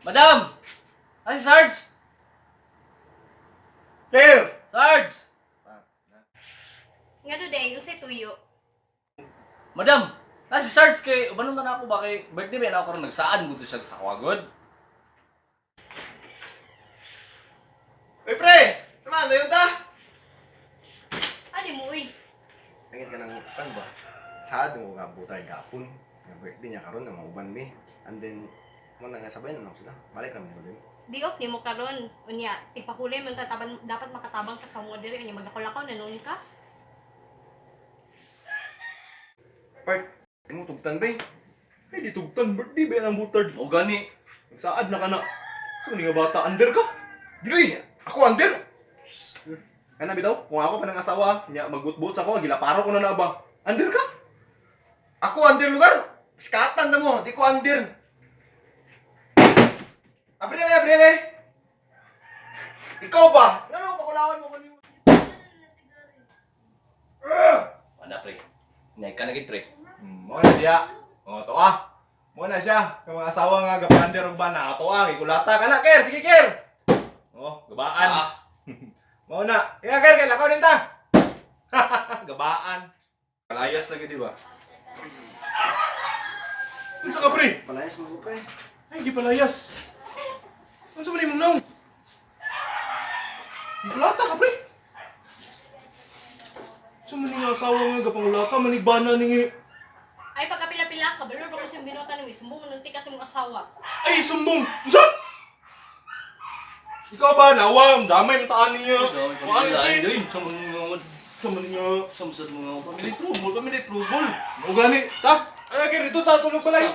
Madam! Ay, Sarge! Claire! Sarge! Nga do day, unsay tuyo? Madam! Na si Sarge kay ubanon na ako ba kay birthday ba na ako karon, nagsaad mo to siya sa kawagod. Uy, pre! Sama, na yun ta? Ani mo uy. Tingin ka ng kan ba? Saad mo nga butay gapon. Nga birthday niya karon nga mauban mi. And then mo na nga sabay na lang sila. Balik na mo din. Di off nimo karon. Unya, tigpahuli man ta taban, dapat makatabang ka sa mo diri unya magakulakaw na noon ka. Part, mo tugtan ba? Ay, di tugtan birthday ba ang butard? O gani. Nagsaad na ka na. So ni nga bata under ka? Dili, ako under. Kana bitaw, kung ako pa ng asawa, nya magbutbut sa ako, gilaparo ko na na ba. Under ka? Ako under lugar. Sikatan na mo, di ko under. Abre me, abre me. Ikaw ba? Ngano pakulawan mo kanimo? Ana pre. Nay ka na gid pre. Mo na siya. O, to ah. Mo na siya. Kung mga asawa nga gapander og bana, ato ah, gikulata ka na, Ker. Sige, Ker. Oh, gabaan. Ah, Mo na. Kaya, Ker, kay lakaw din ta. Gabaan. Palayas lagi, di ba? Unsa ka, pre? Palayas mo ko, pre. Ay, di palayas. Unsa man imong naong? Gikulata ka, pre. Unsa man nga asawa nga gapangulata, manigbana ningi. Ay pagkapila-pila ka, balor ba ko siyang binuhatan nimo, sumbong mo nunti ka sa imong asawa. Ay, sumbong! Unsa? Ikaw ba, nawang, damay mataan ninyo. Wala ay, ni doy, sa mga Sa man ninyo. sa mga family trouble, family trouble. Mo gani, ta? Ay, kay rito ta tulog balay.